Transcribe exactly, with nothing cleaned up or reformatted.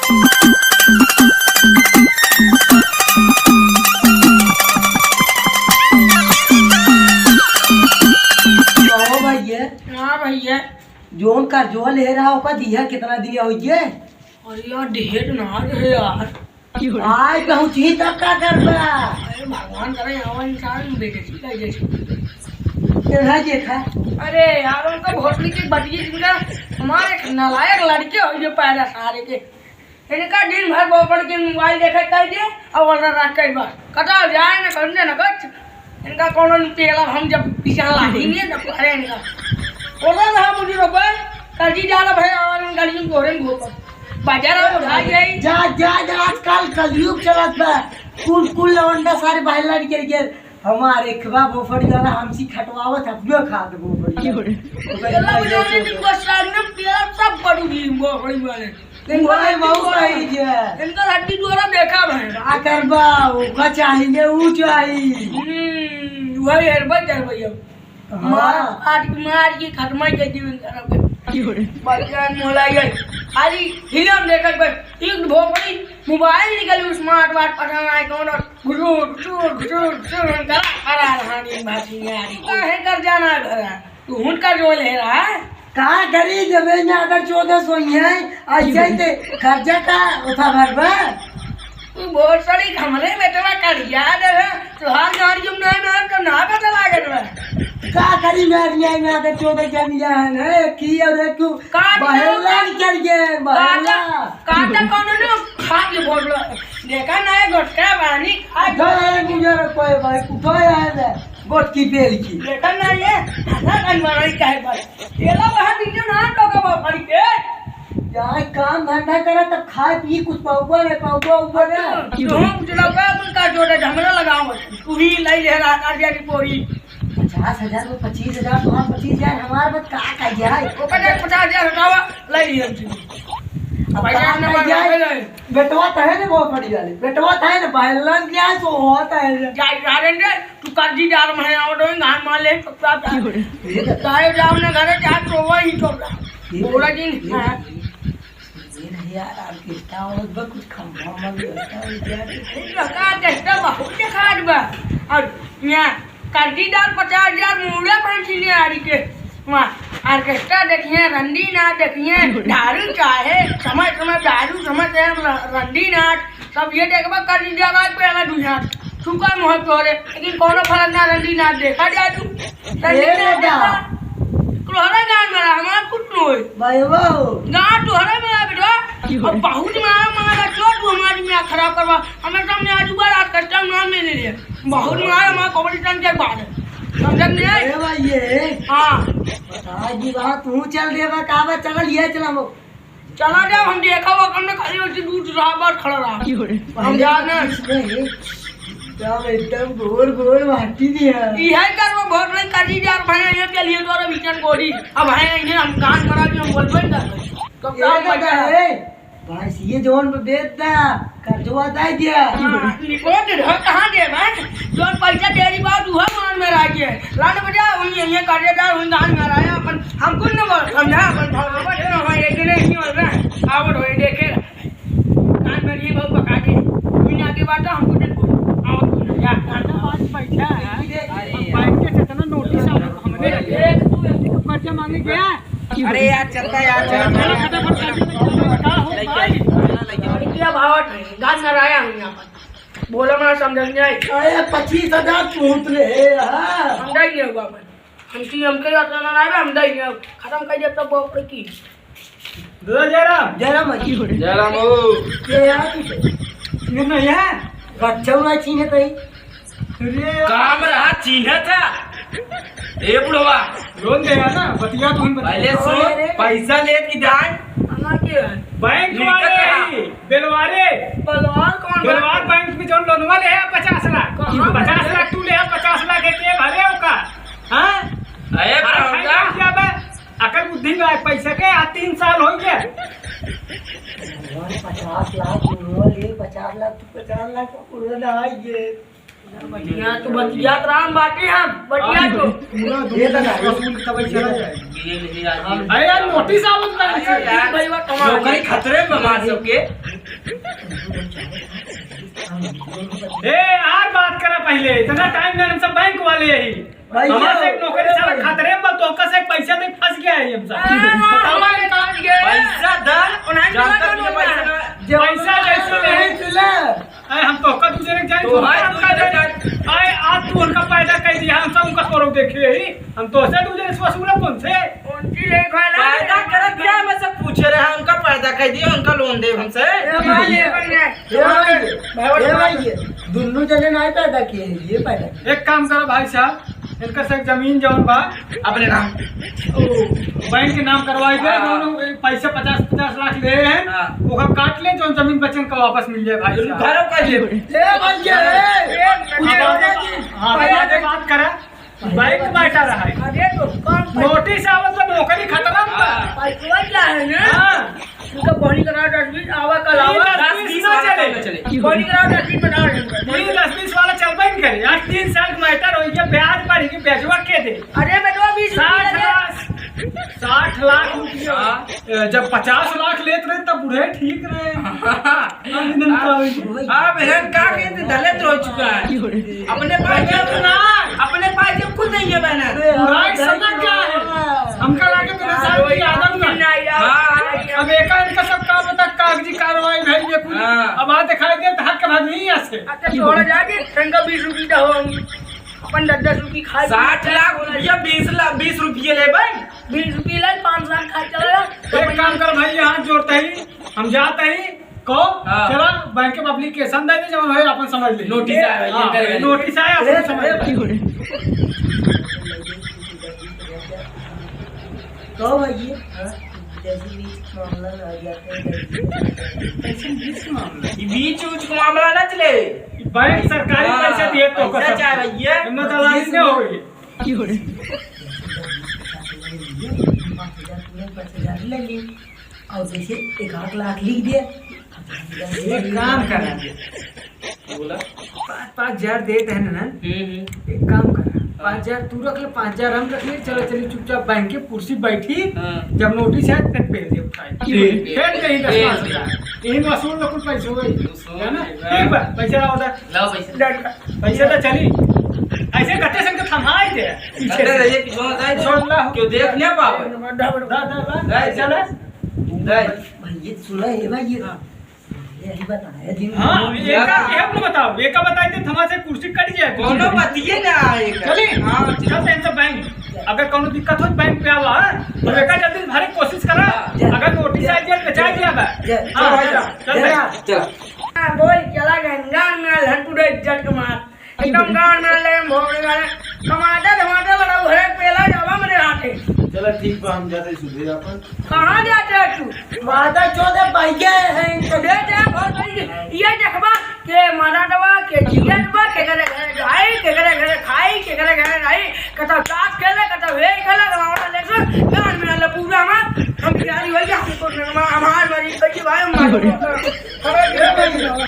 कहो भैया। हाँ भैया। जौन कर्जवा ले रहा, ओका दिया कितना दिया होइए? अरे यार, ढेर ना रहे यार। आज कहूँ चीज तब का करबा? अरे भगवान करे, यहाँ इंसान बेइज्जती कर जैसे। केना देखा? अरे यार, उनका भोसड़ी के बतिये जिनका, हमारे एक नालायक लड़के हो जो पैदा सारे के। इनका दिन भर बोपड़ के मोबाइल देखे कर दे, और ओरा रख कर बस। कटा जाए न करने न कुछ। इनका कौनो नहीं पेला, हम जब पीछे लाठी नहीं है, जब अरे इनका। बोला ना मुझे रोको, कर्जी डाला भाई, और उन गाड़ियों को रे घोपा। बाजार में उठा गई। जा, जा, जा, आजकल कलयुग चलत बा। कुल, कुल लौंडा सारे बाहर लड़ के गए। हमारे खबा बोफड़ी वाला हमसी खटवावत, अपनो खात बोफड़ी। क्यों रे? ओकर ये लोग इलाज जो होते भी हैं। बस सामने पेला सब पड़ू भी बोफड़ी वाले। इनका भाई इनका बहुत हड्डी, भाई जे। इनका हड्डी द्वारा देखा भाई। का करबा, ओका चाहिए, ऊ चाहिए। हम्म, वही हेरबा, हेरबा अब। हाँ। मार, काट के मार के खत्म ही कर दी इनका। क्यों रे? बच्चा मोला ये। खाली फिल्म देखत बस। एक भोपड़ी मोबाइल निकली, smart watch पसंद आए कौन और घुसूर, घुसूर, घुसूर, घुसूर, करा, करा रहा नहीं बात नहीं आ रही। काहे कर जाना है भरा? तू हुन का जो ले रहा है? का करी जब मैं अगर चौदह सौ ही है, ऐसे ही ते कर्जा का उठा भरबा? तू बहुत सारी हमरे बेटवा कर याद है, तोहार गाड़ी हम नहीं मार तो ना पता लागत बा। का करी मैं नहीं मैं अगर चौदह जन जान है, की और एक तू काट बहेला दो। निकल गए, बहेला। काटा, काटा कौन ने खा के बोल रहा? देखा ना है, गुटखा पानी खा के गए मुझे कोई भाई, कुछ है ना, गोट की बेल की। देखा ना ये, ऐसा कन बनाई काहे पर? तेला वहाँ वीडियो ना टोका बा, फड़ी के। जाए काम धंधा करे तब खाए पी कुछ पाउबा रे, पाउबा उबा रे। तू, तू कुछ लौका, अपन का जोड़े झगड़ा लगाओ। तू ही लाई ले रहा, कर दिया रिपोरी। पचास हजार में पच्चीस हजार, तुम्हारा पच्चीस हजार, हमार बात का कह जाए? ओकर जाए पचास हजार हटावा, लाई लिया हमसे। अब पैसा का अपने कह पास जाए? रखे जाए। बेटवा तो है ना बहुत बड़ी वाली, बेटवा तो है ना, भाई लन क्या है, सो होता है। जा, जा रे, तू कर्जी डार में है, और गान मार ले, तो क्या ये तो चाहे जाओ ना घर, चाहे तो वही तो ये पूरा दिन ये है। ये नहीं यार, ऑर्केस्ट्रा और बा, कुछ खंभा में व्यवस्था हो जाए। ये लगा ऑर्केस्ट्रा बहुत खाट बा। और यहाँ कर्जी डार पचास हजार मूड़ा पर छीने आ रही के। वहाँ ऑर्केस्ट्रा देखिए, रंडी नाच देखिए, दारू चाहे, समय समय दारू, समय समय र-, रंडी नाच, सब ये देखबा कर्जी डार आज पे हमें दुनिया। तू का मुँह तोरे, लेकिन कोनो फर्क ना, रंडी नाच देखा जाए तू। ए दादा। तोहरा गान में रहा, हमार कुछ न होई। भाई बाबू। गान तोहरा में रहा बेटा। और बहुत मारा, मारा, जो तू हमारी मियाँ खराब करवा। हमें सामने आज ऊपर आज कस्टम नाम नहीं ले लिया। बहुत मारा, हमारा कॉम्पिटिशन के बाद। समझ में आई? अरे भाई ये। हाँ। आज की बात तू चल देवा, का बात चल, ये चला वो। चला जाओ, हम देखा हुआ, हमने खाली उसी दूर रहा, बार खड़ा रहा। क्यों रे? हम जाने। इसमें एकदम, एकदम गोर, गोर बाटी दिया। इहे कर वो बहुत नहीं कर दी यार, भाई, ये के लिए तो अरे विचन गोरी। अब भाई, इन्हें हम कान मरा के हम बोलबे नहीं करबे। तो ये काम तो बचा है। है। भाई, ये जोन पे बेच दा, कर्जवा दे दिया। हाँ, निपोट दे, कहाँ दे भाई? जोन पैसा दे रही बात, वह मान में रह गया। लान बजा, वही, ये कर्जेदार, वही गान में रहा है, अपन हम कुछ न बोल, समझा? अपन भाव, अपन जो ना हो, एक ने नहीं बोल रहा है। आवत हो, ये देखे। कान में नहीं बहुत पका के। कोई ना आगे बात तो हमको नहीं बोल। आवत हो, जा, जा। बात पैसा है। अरे हम यार। बैंक के कितना नोटिस आ रहा, हमने एक, तू एक कर्जा मांगे गया। अरे यार, चलता यार, चलता यार। फटाफट कर दे। का हो भाई? क्या भाव है? गान में आया हूँ यहाँ पर। बोला मैं समझ नहीं आई। अरे, पच्चीस हजार छूट ले, हाँ। समझा ही नहीं हुआ मैं। हमसे हमके यात्रा ना आवे, हम दई नहीं। खत्म कर दिया तब बाप की। दादा जयराम। जयराम भाई। जयराम हो। ये यार तू। ये ना यार। बच्चा हुआ छीने तो ही। अरे यार। काम रहा छीने था। ए बुढ़वा। लोन देगा ना, बतिया तू ही बता। पहले सुन, अरे। पैसा ले कि दान। हमार के है? बैंक वाले हैं, बेलवारे। बेलवार कौन बा? बेलवार बैंक में जौन लोनवा ले है पचास लाख। कहाँ? पचास लाख तू ले है, पचास लाख एक ये भरे हो का? हाँ? अरे अरे भाई, भैया। क्या बा? अकल बुद्धि में आए पैसा के, आज तीन साल हो गया। भगवान पचास लाख लोनवा ले, पचास लाख तू पचास लाख का पूरा ना आइए। बतिया तो, बतिया तो राम बाटे हम, बतिया तो। पूरा दो ये तो वसूल तब चला जाए। अरे यार, नोटिस आवत बा। अरे यार, भैया, कमाल। नौकरी खतरे में बा सबके। ए, यार बात करा पहिले, इतना टाइम ना, हम सब बैंक वाले ही। भैया, हमारे से एक नौकरी साला खतरे में, तो ओकर से पैसा दे फंस गया है हम सब। हाँ, बतावा हाँ, इनका। हाँ, पैसा दा, उन्हें जानता दिला भी है दो पैसा ना। जब पैसा जैसे नहीं नहीं। चला। आए, हम तो ओकर दूसरे के जाए, तो तो भाई, हम तू का इधर जाए। आए, आज तू उनका पैदा कर दिया, हम सब उनका करो देखे ही। हम तो ऐसे दूसरे से वसूला कौन से? कौन सी रेखा ना? पैदा करत क्या, मैं सब पूछे रहे, उनका पैदा कर दिया, उनका लोन दे हमसे। ए भाई, ये बढ़िया। ए भाई, ए भाई, ये दुन्नू जने नाहीं पैदा किए हैं, ये पैदा किए। एक काम करो भाई साहब, इनका सब जमीन जौन बा अपने नाम। ओ, बैंक के नाम करवाई दे, हाँ। जौन पैसा पचास, पचास लाख ले हैं, हाँ। ओका काट ले, जौन जमीन बचन का वापस मिल जाए भाई साहब। घरों का ले। ए भैया, ए, ए, कुछ अब बोले आगे, जी। हाँ, अब आगे बात करा। बैंक बैठा रहा है। अरे तो कौन नोटिस आवत तो नौकरी खतरा में बा। पैसवा क्या है ना? हाँ। उनका बहनी का दस बीस आवा कल आवा। दस बीस ना चले। बहनी का दस बीस बना रहे हैं। ये दस बीस वाला चलबे नहीं करे। आज तीन साल का मैटर हो गया, ब्याज बढ़ गई, ब्याजवा के दे? अरे बेटवा, बीस रुपया साठ दे। लाख, साठ लाख रुपया। हाँ। ए, जब पचास लाख लेत रहे तब बुढ़े ठीक रहे। हाँ। अब इन्हन का होई? हाँ, बहन, का कहते, दलित हो चुका है। अपने पास जब ना, अपने पास जब खुद नहीं है, बहन। अरे, बुढ़ाई समझ क्या है? हमका लागे तो हाँ, साहब की आदत ना। नहीं, यार। हाँ, हाँ। अब एका इनका सब का पता, कागजी कार्रवाई भई ये कुल। हाँ। अब आ दिखाई दे तो हक भाग नहीं ऐसे। अच्छा, छोड़ जाके, इनका बीस रुपये का हो, अपन दस दस रुपये खाए। साठ लाख रुपया, बीस लाख, बीस रुपये ले भाई। बीस रुपये ले, पाँच लाख खाए चला जा। एक काम कर भाई, यहाँ जोड़ते ही हम जाते ही को हाँ। चला बैंक में एप्लीकेशन दे दे, जब है अपन समझ ले। नोटिस आया, ये हाँ, कर ले। नोटिस आया, अपन ए, समझ ए, ले। कहो भाई, ये हाँ? जैसे बीच मामला ना आ जाते हैं, कैसे बीच मामला? ये बीच उच मामला ना चले। बैंक सरकारी हाँ, पैसा दिए तो पैसा कसम। चाहे भैया। हिम्मत वाला नहीं होई। पाँच हजार ले ली। और जैसे एक आध लाख लिख दिया। एक काम करा। बोला। पाँच, पाँच हजार देत है ना, ना? हम्म, हम्म। एक काम करा। हाँ। पाँच हजार तू रख ले, पाँच हजार हम रख ले, चलो, चलो, चुपचाप बैंक के कुर्सी बैठी। हाँ। जब नोटिस आए, तब पेल दे उठाए। ठीक। पेल दे ही दस पाँच हजार। यही वसूल लो कुल पैसे हुए। वसूल है ना? हाँ। ठीक बा, पैसा लाओ उधर। लाओ पैसा। डन। पैसा तो चली। ऐसे गत्ते से इनके थमाई दे। पीछे गत्ते से। रहिए, पीछे से। छोड़ ला। क्यों देख नहीं पावे? दा, दा, दा, दा। पैसा ला। नहीं। भाई, ये सुना है भाई, ये। हाँ। यही बताया दिन हाँ, में। ये का, ये हम लोग बताओ, ये का बताई थे, थमा से कुर्सी कट जाए। कोनो बतिये ना आए का। चली? हाँ, चल। चल, टेंशन बैंक। अगर कोनो दिक्कत हो, बैंक पे आवा, हाँ? तो एका जल्दी भरे कोशिश करा। हाँ। अगर नोटिस आ जाए, तो बचा दिया बा। चल, हाँ, चल, चल, चल, चल। चल। हाँ, बोल, चला गए, गान में लड्डू दे इज्जत के मार। एकदम गान में ले, भोगने वाले। कमाते धमाते लड़ा, भरे पेला जावा मेरे हाथे। चला, ठीक बा, हम जाते सुधे आपन। कहाँ जाते है तू? माता चोदे भैया है। तो दे दे, बहुत भाई, ये देखबा, के मरदवा, के जियतबा, के करे घरे जाई, के करे घरे खाई, के करे घरे रही, कतौ ताश खेले, कतौ हे खेले, हमारा लेकर, गान में ले पूरा में, हम तैयारी हो गया, हमको नगमा, हमार मरी, कहिए भाई, हम मारो। हमें गिरा भाई।